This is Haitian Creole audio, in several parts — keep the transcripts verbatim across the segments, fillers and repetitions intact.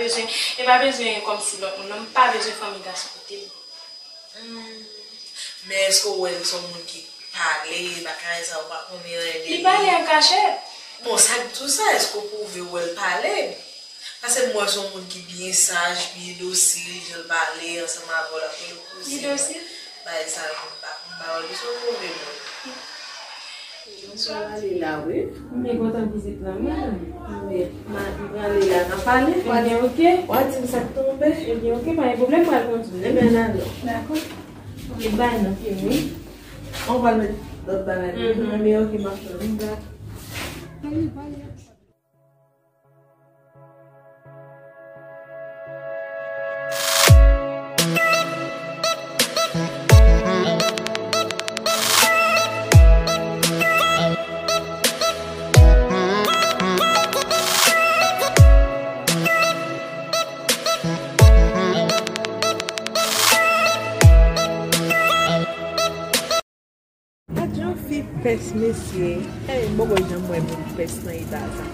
Bezwen, e pa bezwen kòmsi lòt moun, non, m pa bezwen fanmi gason kote m. Hmm. Men èske w wè l se yon moun ki pale, bagay sa, ou pa konnen anyen de li? Li pale an kachèt. Bon, sa k di w sa, èske w pwouve w wè l pale? Paske m wè se yon moun ki byen saj, byen dosil, jan l pale ansanm avè w, l ap rele w kouzen. Li dosil? Bagay sa, m pa, m pa wè li se yon move moun. Bonswa, m ale la, wi. M byen kontan vizit la, wi, madanm. M byen, m a, m prale la, n a pale. Ebyen, oke. W a di m sa k tonbe. Ebyen, oke, pa gen pwoblèm, m pral kondui. Ebyen, n ale. Dakò. Oke, bay nan pye m, wi. An, w pral met lòt bagay. Mhm. Ebyen, oke, m ap tann. Dakò. Gad jan fi pès, mesye. Ey, m poko janm wè moun pès nan eta sa.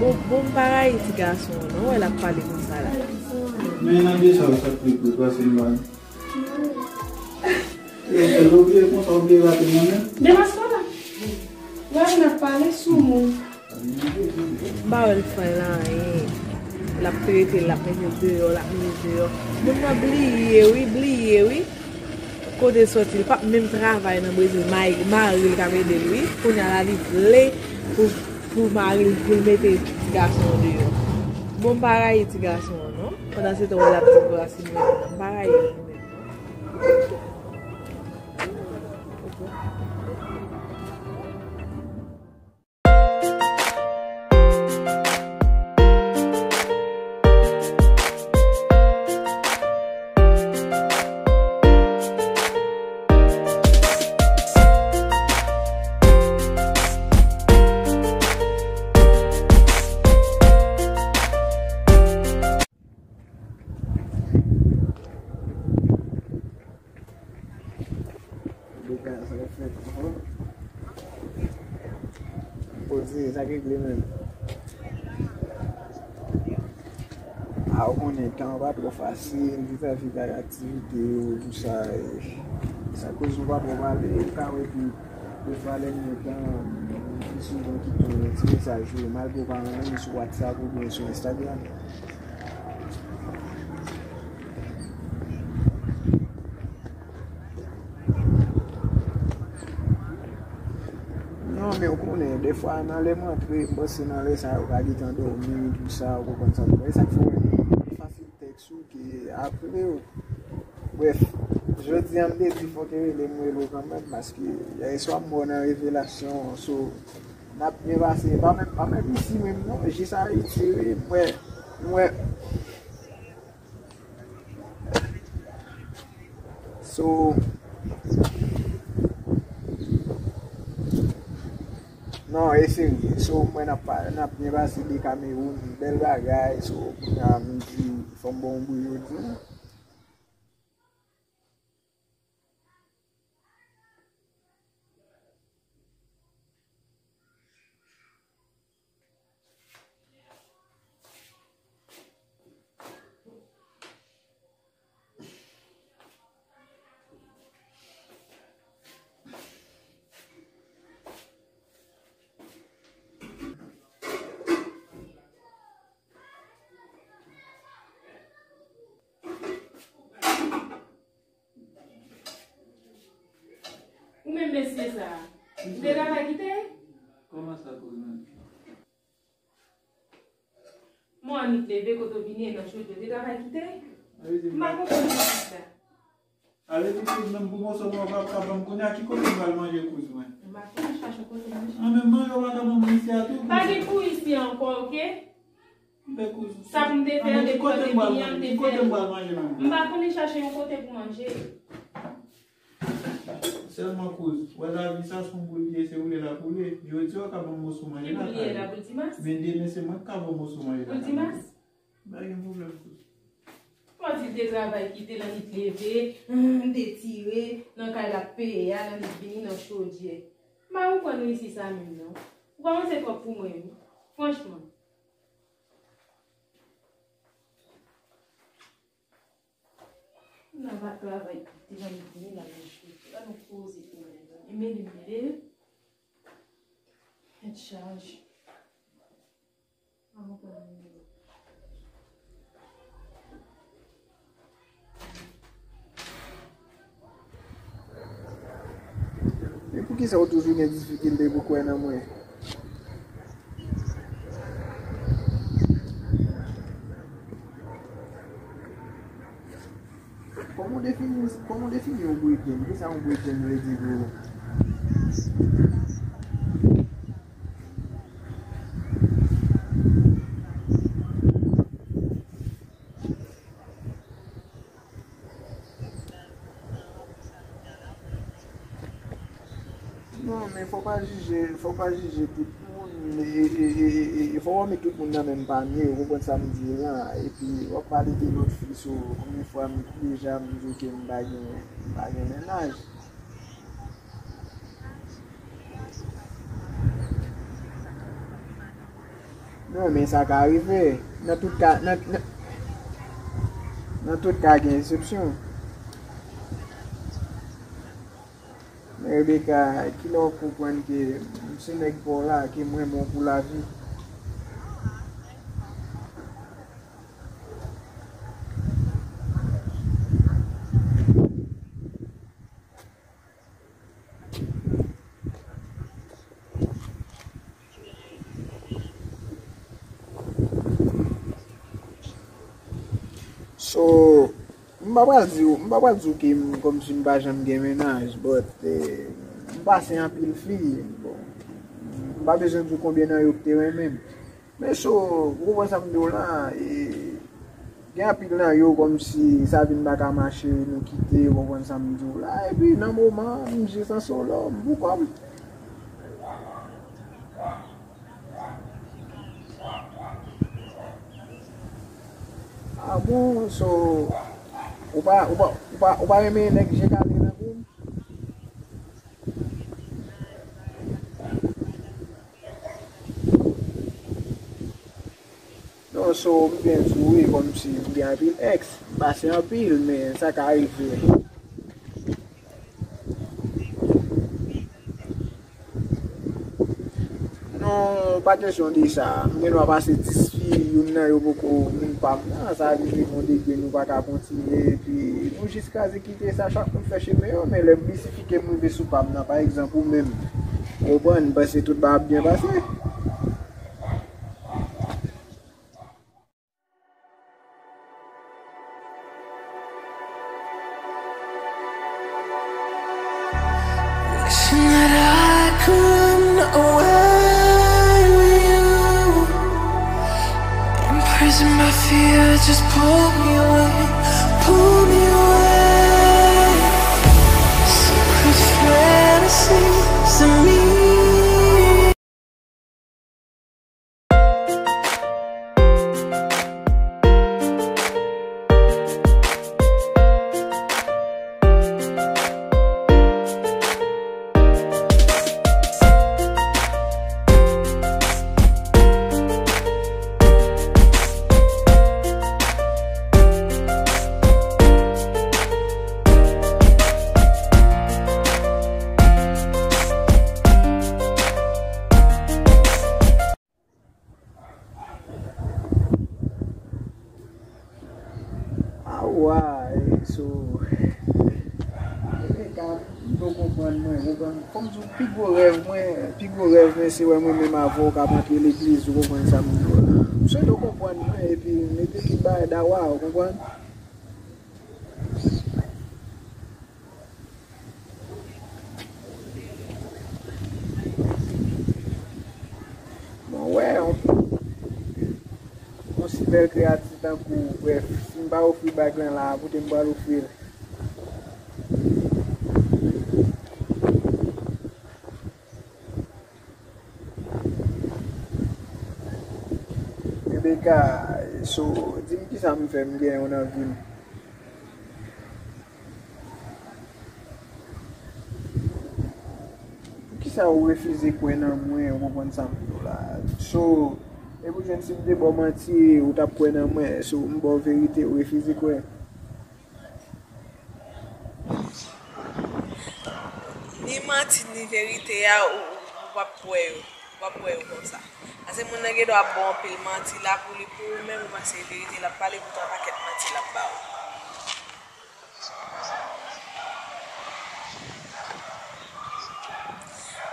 Bon, bon, m pa rayi ti gason an, non, wè l ap pale konsa la. Men nan de sa, sa k pi kout, pase m ba l. E, se l obliye konsa, obliye rate nan men. Demaske la. Wè, n ap pale sou moun. M pa wè l fè l anyen. L ap trete l, l ap mete l deyò, l ap mete l deyò. Moun nan bliye, wi, bliye, wi. Kote l sòti, li p ap menm travay nan Brezil, may-, mari l k ap ede l, wi. Kounye a la, li vle pou, pou mari l, pou l mete ti gason an deyò. Bon, m pa rayi ti gason an, non. Pandan se tan, w wè l ap di pou Racine menm nan. M pa rayi l, li menm, non. Poze, sa k regle menm? A, ou konnen, tan an pa twò fasil, vit a vit ak aktivite yo, tou sa, e, sa koz ou pa twò pale, ou ka wè ke defwa lè gen tan, li souvan kite yon ti mesaj ou, malgre ou pa renmen li sou WhatsApp oubyen sou Instagram. Non, men ou konnen, defwa, nan lè m antre, m panse nan lè sa, yo ka gentan dòmi, tou sa, ou konprann sa m di w. E sa k fè w wè m fasil tèks ou ke apre, brèf, jodi a m te di fòk e rele m rele w kanmenm, paske yèswa m wè w nan revelasyon, so, n ap byen pase, pa menm, pa menm isi menm non, jis Ayiti, wi, m wè, m wè. So, non, e serye. So, mwen n ap pa-, n ap byen pase de Kamewoun, bèl bagay. So, kounye a, m di, fò m ba w yon bri jodi a. Ou menm mesye sa a, ou te travay kite? Kòman sa, kouz mwen? Mwen annik leve, kote w vini e nan chodyè, ou te travay kite? M pa konprann sa. Sa vle di kouz menm pou moso mwen w p ap ka ban m kounye a, ki kote m pral manje kouz mwen? M pa konn chache yon kote manje. An, men manje w pa ka ban m isi a tou, kouz. Pa gen pou isi ankò, oke? Sa pou m te fè an depi lè m te vini an, m te fè. M pa konnen chache yon kote pou manje. Sèlman kouz, wè lavi sa se yon boul li ye, se woule l ap woule. Jodi a w ka ban m moso manje lakay ou. Men demen se mwen k ka ba w moso manje lakay ou. Pa gen pwoblèm, kouz. Mwen di l te travay kite l annik leve, m te tire, nan kay l ap peye a, l annik vini nan chodyè. M pa konprann isi sa menm non. Ou kòmanse twòp pou mwen wi. Franchman. Travay, te ban m vini la, men jodi a nou poze pou mwen. E mele, mele. Tèt chaje. An pran mele. E poukisa w toujou gen difikilte pou kwè nan mwen? Kòman w defini, kòman w defini yon bretèn? Kisa yon bretèn vle di pou ou? Non, men fò w pa jije, fò w pa jije tout moun, e, e, e, e, e, e fò w pa met tout moun nan menm panye, ou konprann sa m di w la, epi w ap pale de lòt fi, so, konbyen fwa m deja m di w ke m pa gen, m pa gen mennaj? Non, men sa ka rive. Nan tout ka, nan, nan, nan tout ka, gen eksepsyon. Men Rebecca, kilè w ap konprann ke m se nèg pa w la, ke m renmen w pou lavi? So, m pa pral di w, m pa pral di w ke m, kòmsi m pa janm gen mennaj, but, eh, m pase anpil fi, bon, m pa bezwen di w konbyen nan yo ki te renmen m. Men so, ou konprann sa m di w la, e, gen anpil nan yo kòmsi sa vin pa ka mache, nou kite, ou konprann sa m di w la, epi nan moman, m jis an solo, m pou kò m. Ah bon, so, ou pa, ou pa, ou pa, ou pa renmen nèg je kale nan kou m? Non, so, m byen di w wi, kòmsi m gen anpil ex, m pase anpil, men sa ka rive. Non, pa kesyon de sa. M gen dwa pase dis fi, youn nan yo poko moun pa m nan. Sa rive yon degre nou pa ka kontinye, epi nou jis kraze kite sa, chak moun fè chemen yo, men lè m misifike m rive sou pa m nan, pa egzanp, ou menm, ou konprann, m panse tout bagay ap byen pase. Wishing that I could run away with you. Imprisoned by fear, just pull me away, pull me away. Secret fantasies of me. Awa, e so, e ka, m konprann mwen, konprann. Fò m di w, pi gwo rèv mwen, pi gwo rèv mwen, se wè mwen menm avè w k ap antre legliz, ou konprann sa m di w la. M swete w konprann mwen, epi mete tout bagay dawa, ou konprann? Bon, wè, yon, yon si bèl kreyati tankou w, brèf, si m pa ofri bag lan la, kote m pral ofri l? Rebecca, so, di m kisa m fè m genyen w nan vi m? Poukisa ou refize kwè nan mwen, ou konprann sa m di w la? So, e pou jwenn si m te ba w manti, ou t ap kwè nan mwen. So, m ba w verite, ou refize kwè. Sidney verite a, ou, ou, ou p ap kwè yo. Ou p ap kwè yo konsa. Paske moun nan gen dwa ap ba w anpil manti la pou li, pou ou menm, ou panse e verite l ap pale, poutan pakèt manti l ap ba ou.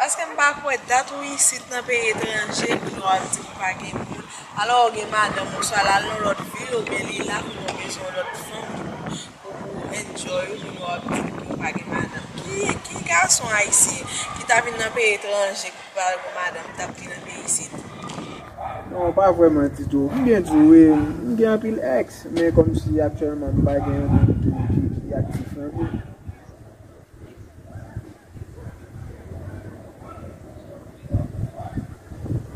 Paske m pa kwè dat ou isit nan peyi etranje, kounye a w ap di m ou pa gen moun. Alò, ou gen madanm, oswa l al nan lòt vil, oubyen li la, kounye a w bezwen yon lòt fanm pou, pou, pou enjoy ou, kounye a w ap di m ke w pa gen madanm. Ki, ki gason ayisyen ki ta vin nan peyi etranje ki pa gen madanm, t ap vin nan peyi isit? Non, pa vrèman ditou. M byen di w, wi, m gen anpil ex, men kòmsi aktyèlman m pa gen yon moun ki, ki, ki aktif nan vi m.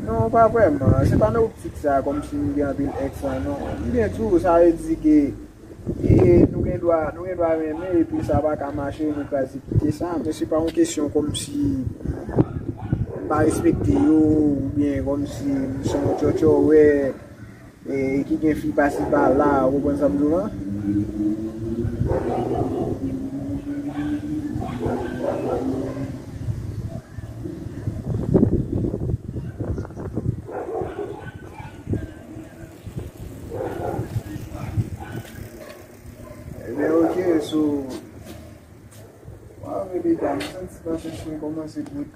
Non, pa vrèman. Se pa nan optik sa, kòmsi m gen anpil ex la, non. M byen di w, sa vle di ke, e, nou gen dwa, nou gen dwa renmen, epi sa pa ka mache, nou kraze kite sa. Men se pa yon kesyon kòmsi m pa respekte yo, oubyen kòmsi m se yon tchòtchò, wè. E, ki gen fi pasi pala, ou konprann sa m di w lan? Ebyen, oke, so, waw, bebe dam, m santi pasyans mwen kòmanse bout.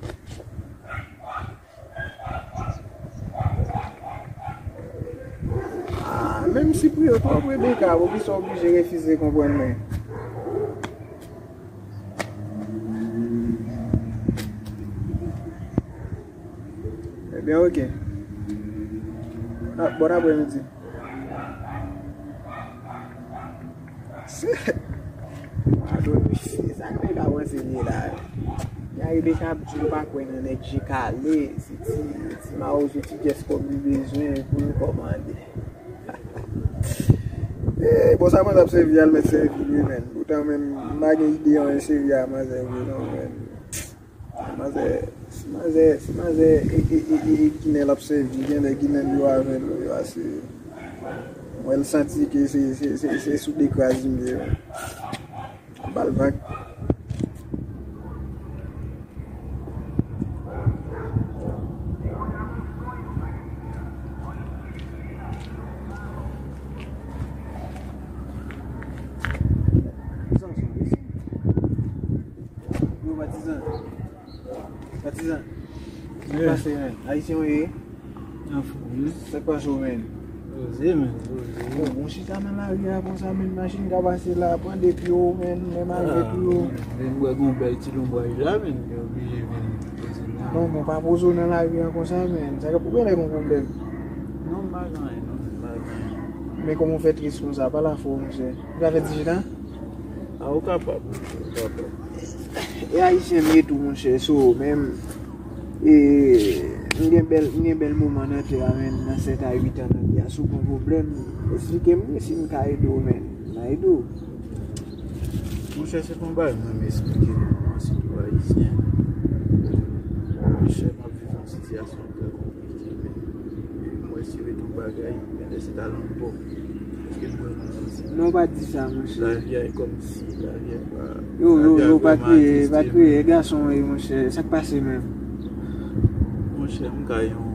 Ah, menm si pri yo twò, Rebecca, poukisa w oblije refize konprann mwen? Ebyen, oke. Ah, bon apremidi. Adonis, se sa k te ka panse li ye la. Gade Rebecca ap di l pa kwè nan nèg je kale, se ti, ti mawozo, ti jès kòb li bezwen pou l kòmande. Eh, bon, sa mwen t ap sèvi al mèt sèvi, wi, menn. Poutan, menn, m pa gen ide anyen serye a manzè vre, non, menn. Manzè, si manzè, si manzè, e, e, e, e, e, ginen l ap sèvi, genlè ginen l yo avè l, yo ase. Mwen, l santi ke se, se, se, se sou de krazim li ye. Ba l vag. Yo, patizan. Patizan. Sa k pase, menn? Ayisyen w ye? Anfòm, wi. Sa k pase w, menn? Poze, menn, poze. Bon, bon, chita nan lari a konsa, menn, machin ka pase la, pran de pye w, menn, menm avèk yo. Ah, menn, menn, bwè gon bèl ti lonbray la, menn, yo oblije vin poze la. Non, bon, pa poze w nan lari a konsa, menn. Sa k ap, ou genlè gon pwoblèm? Non, m pa gen anyen, non, m pa gen anyen. Men kòman w fè tris konsa? Pale afè w, monchè. Ou ka fè ti chita? Ah, ou kapab, ou kapab. E ayisyen m ye tou, monchè, so, menm, e, m gen bèl, m gen bèl moman nan tè a, menn, nan sèt a uit an nan tè a, si w gon pwoblèm, esplike m, si m ka ede w, menn, m a ede w. Monchè, se pa yon bagay mwen menm esplike nou, non, sitou ayisyen. Monchè, m ap viv yon sitiyasyon trè konplike, men mwen si ret yon bagay, men lè se ta lanmò. Èske nou wè nou santi? Non, pa di sa, monchè. Lavi a e kòmsi, lavi a pa, yo, yo, lavi a yo, pa vrèman kriye, pa atiste, kriye, men gason, wi, monchè, sa k pase menm? Monchè, m ka yon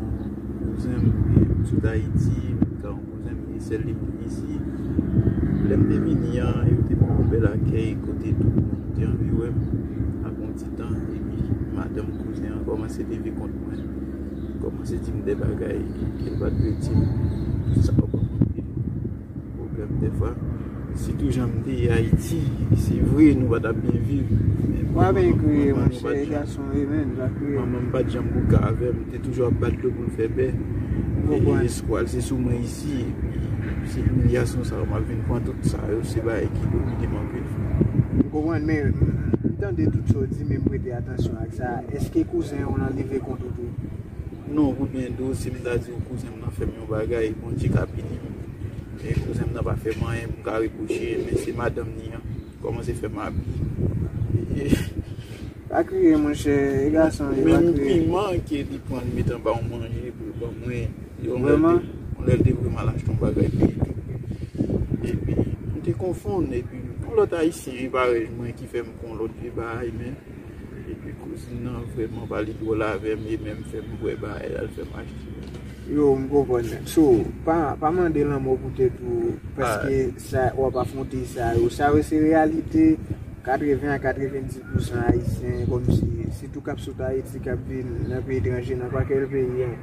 kouzen m, e m sot Ayiti, m ka yon kouzen m, e sèl li m te gen isi. Lè m te vini an, yo te ban m yon bèl akèy, kote tout moun te anvi wè m. Apre yon ti tan, epi madanm kouzen an kòmanse leve kont mwen, kòmanse di m de bagay ke l pa t dwe di m. Sa pa bon anpil pwoblèm dèfwa. Sitou jan m te ye Ayiti, se vre, nou pa t ap byen viv. Men w ap kriye, monchè, gason, e menn, w ap kriye. Manman m pa t janm bouka avè m, te toujou ap bat dlo pou l fè bè. E, e espwa l se sou mwen isi, epi se imilyasyon sa yo m ap vin pran, tout sa yo, se bagay ki domine m anpil. M konprann, men m tande tout sa w di, men m prete atansyon ak sa. Èske kouzen w lan leve kont ou tou? Non, pou byen di w, si m ta di w kouzen m nan fè m yon bagay, Bondye ka pini m. E kouzen m nan pa fè m anyen pou m ka repwoche, men se madanm li an kòmanse fè m abi. Pa kriye, monchè, e gason, e pa kriye. Menm piman ke li pran, li met anba yon manje pou l ban mwen. Yon lè l te, yon lè l te voye m al achte yon bagay peye tou. Epi, m te konfonn, epi, yon lòt ayisyen, e parèy mwen, ki fè m pran yon lòt vye bagay, men, epi, Kouzin nan vrèman pale dwòl avè m, li menm fè m bwè bagay la, l fè m achte. Yo, m konprann nèt. So, pa, pa mande lanmò pou tèt ou, paske sa, w ap afwonte sa yo. Sa yo se reyalite katreven a katrevenndis pousan Ayisyen, kòmsi, sitou k ap sot Ayiti, k ap vin nan peyi etranje, nan pakèt peyi an.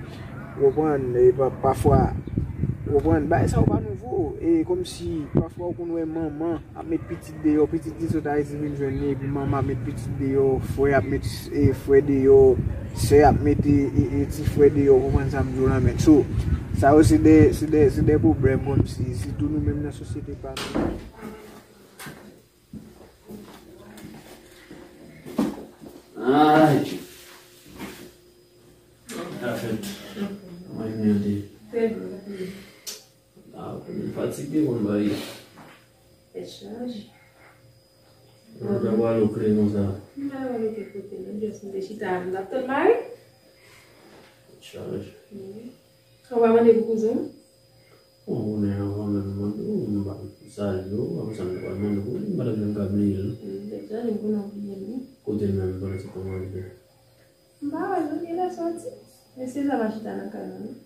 Ou konprann? E pa, pafwa, ou konprann? Bagay sa yo pa nouvo. E kòmsi, pafwa, ou konn wè manman ap met pitit deyò, pitit ki sot Ayiti vin jwenn li, epi manman ap met pitit deyò, frè ap met, e, frè deyò, sè ap met, e, e, e, ti frè deyò, ou konprann sa m di w lan, men. So, sa yo se de, se de, se de pwoblèm kòmsi, sitou nou menm nan sosyete pa nou. Ay, Dye. Sa fèt. Mwen mède. Trè byen. Ah, m fatige konn bay. Tèt chaje. Mwen ta pral okle konsa. M pa wè l okle kote, non, just m te chita, m t ap tann mari. Tèt chaje. Wi. Ou pa mande pou kouzen w? Bon, konnen anvan menm m mande w, m pa salye w, apre sa m te pral mande w pou li, m pa t ap janm ka bliye l. M te janm konnen w bliye l, wi. Kote l menm, pandan se tan w rive? M pa wè l non, li la sòti. Men se sa m a chita nan kay la, non.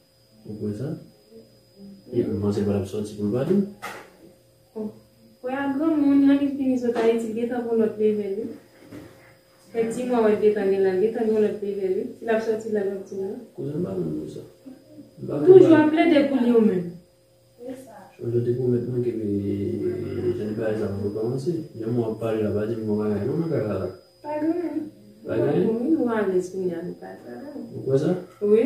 Ou kwè sa? E m panse l pa t ap sòti pou l pa di w. Bon. Frè a granmoun, nan li fini sot Ayiti, l gentan gon lòt level, wi. Fè ti mwa wè l gentan gen la, l gentan gon lòt level, wi. Si l ap sòti, l ap sòti, non. Kouzen, m pa konn pou sa. M pa konn. Toujou ap plede pou li ou menm. Chonje w te pwomèt mwen ke jan de bagay sa p ap rekòmanse. Jan mwen ap pale la, pa di m yon bagay non nan kay la. Pa gen anyen. Pa gen anyen? Bon, wi, nou alèz kounye a, nou pa travay. Ou kwè sa? Wi.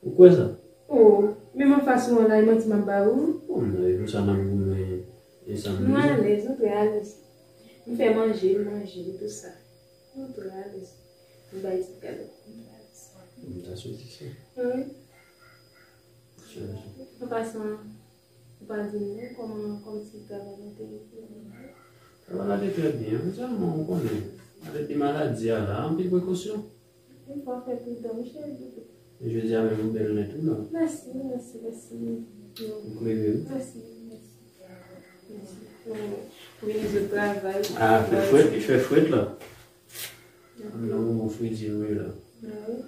Ou kwè sa? Oh, menm anfas ou an la, e manti m ap ba ou? Bon, e pou sa n ap goumen, e sa m bezwen. Nou alèz, nou trè alèz. M fè manje, m manje, tout sa. Nou trè alèz. M bay ti kado. M ta swete sa. Wi. An pasan, ou pa di m non, kòman, kòman ti travay la te ye? Travay la te trè byen, men sèlman ou konnen, avèk de maladi a la, anpil prekosyon. Wi, fò fè pridan, wi, cheri doudou. Jodi a menm ou bèl nèt wi la. Mèsi, mèsi, mèsi. Ou klere wi. Mèsi, mèsi. Mèsi pou, pou vini sot travay. Ah, fè frèt, li fè frèt la. Anndan moman fredi nou ye la. Ah wi.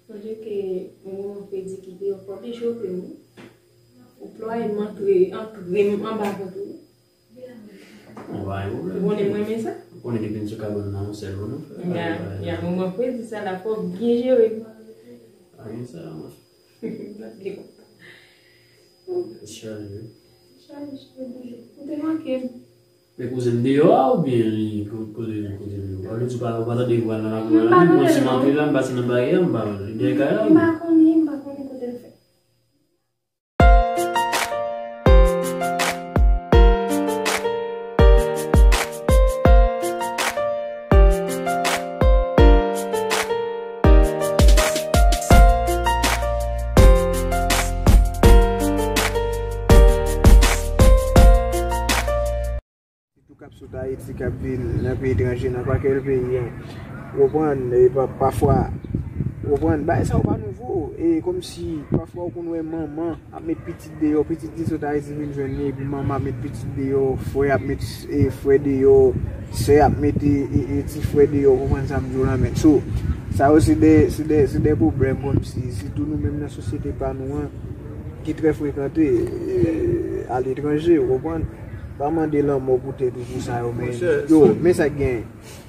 Sonje ke yon moman fredi ki deyò fò oblije ouvri m wi. Ou plwaye m antre, antre m anba vant ou. Bon, pa gen pwoblèm. Ou konnen m renmen sa. Ou konnen depi n sou kabann nan, yon sèl moun nou fè. Ya, ya, moman fredi sa la fò w byen jere m. Pa gen sa, mwen. M ap byen kontan. Chaje. Chaje, chaje. Ou te manke m. Men kouzen m deyò a oubyen li ko-, kote, kote m yo? Ou pa tande vwa nan lakou a la menm, bon, si m antre la, m pase nan baryè a, m pa li dèyè kay la. M pa konnen, m pa konnen kote l fèt. Sitou k ap sot Ayiti, k ap vin nan peyi etranje, nan pakèt peyi an. Ou konprann? E pa, pafwa, ou konprann? Bagay sa yo pa nouvo. E kòmsi, pafwa, ou konn wè manman ap met pitit deyò, pitit ki sot Ayiti vin jwenn li, epi manman ap met pitit deyò, frè ap met, e, frè deyò, sè ap met, e, e, e, ti frè deyò, ou konprann sa m di w lan, men. So, sa yo se de, se de, se de pwoblèm, kòmsi, sitou nou menm nan sosyete pa nou an, ki trè frekante, e, aletranje, ou konprann? Pa mande lanmò pou tèt ou pou sa yo, men, yo, men sa k genyen.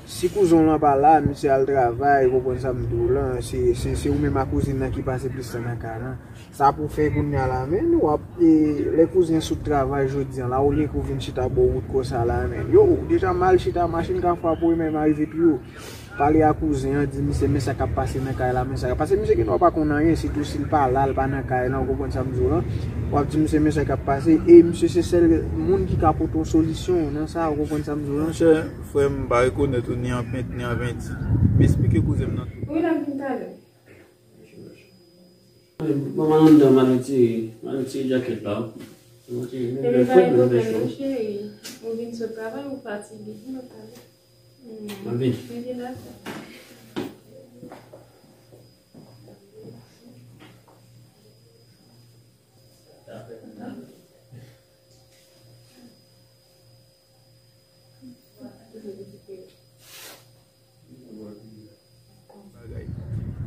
Si kouzen w lan pa la, misye al travay, ou konprann sa m di w lan, se, se, se ou menm ak kouzin nan ki pase plis tan nan kay lan. Sa pou fè kounye a la, men, w ap, e, lè kouzen an sot travay jodi an la, olye ke w vin chita bò wout konsa la, men. Yo, deja m al chita, machin ka frape w, e menm arive pi wo. Pale a kouzen an, di misye, men sa k ap pase nan kay la, men sa k ap pase. Misye gendwa pa konn anyen, sitou si l pa la, l pa nan kay lan, ou konprann sa m di w lan. W ap di misye, men sa k ap pase, e misye se sèl moun ki ka pote w solisyon nan sa, ou konprann sa m di w lan. Monchè, frè m, m pa rekonèt ou ni an pent, ni an venti. M esplike kouzen m nan tou. Wi, l ap vin talè. Bon, m al anndan, m al retire, m al retire djakèt la. M retire, men fè frèt, men fè cho. Cheri, ou vin sot travay, ou fatige, vin nan talè. M ap vini.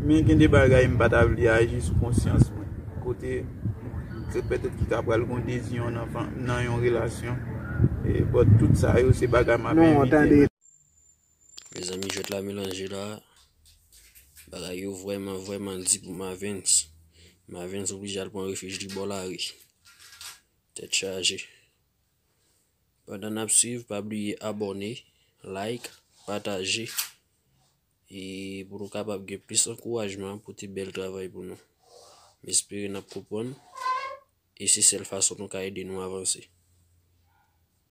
Men gen de bagay m pa ta vle aji sou konsyans mwen. Kote, se petèt ki ka pral gon dezyon nan, nan yon relasyon. E, but tout sa yo, se bagay m ap evite. Mezanmi, jwèt la melanje la. Bagay yo vrèman, vrèman di pou Mavens. Mavens oblije al pran refij li bò lari. Tèt chaje. Pandan n ap swiv, pa bliye abòne, like, pataje. E pou nou kapab gen plis ankourajman pote bèl travay pou nou. M espere n ap konprann. E se sèl fason nou ka ede nou avanse.